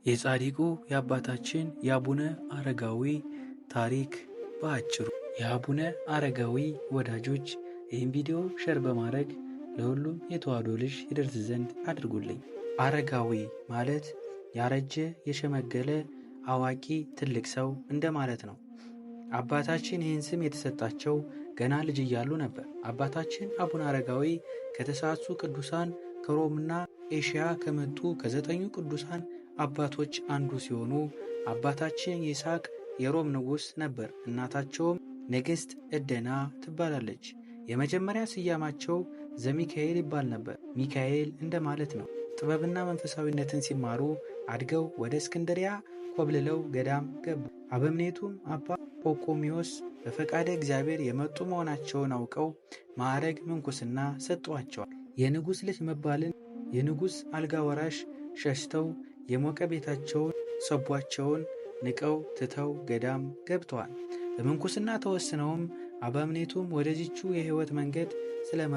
የጻድቁ የአባታችን የአቡነ አረጋዊ ታሪክ በአጭሩ። የአቡነ አረጋዊ ወዳጆች ይህን ቪዲዮ share በማድረግ ለሁሉም የተዋሕዶ ልጅ ይደርስ ዘንድ አድርጉልኝ። አረጋዊ ማለት ያረጀ፣ የሸመገለ፣ አዋቂ፣ ትልቅ ሰው እንደማለት ነው። አባታችን ይህን ስም የተሰጣቸው ገና ልጅ እያሉ ነበር። አባታችን አቡነ አረጋዊ ከተሳሱ ቅዱሳን ከሮምና ኤሽያ ከመጡ ከዘጠኙ ቅዱሳን አባቶች አንዱ ሲሆኑ አባታችን ይስሐቅ የሮም ንጉሥ ነበር። እናታቸውም ንግሥት ዕደና ትባላለች። የመጀመሪያ ስያማቸው ዘሚካኤል ይባል ነበር። ሚካኤል እንደማለት ነው። ጥበብና መንፈሳዊነትን ሲማሩ አድገው ወደ እስክንድሪያ ኮብልለው ገዳም ገቡ። አበምኔቱም አባ ጶቆሚዎስ በፈቃደ እግዚአብሔር የመጡ መሆናቸውን አውቀው ማዕረግ ምንኩስና ሰጥቷቸዋል። የንጉሥ ልጅ መባልን የንጉሥ አልጋ ወራሽ ሸሽተው የሞቀ ቤታቸውን ሰቧቸውን ንቀው ትተው ገዳም ገብተዋል። በምንኩስና ተወስነውም አበምኔቱም ወደዚቹ የሕይወት መንገድ ስለመ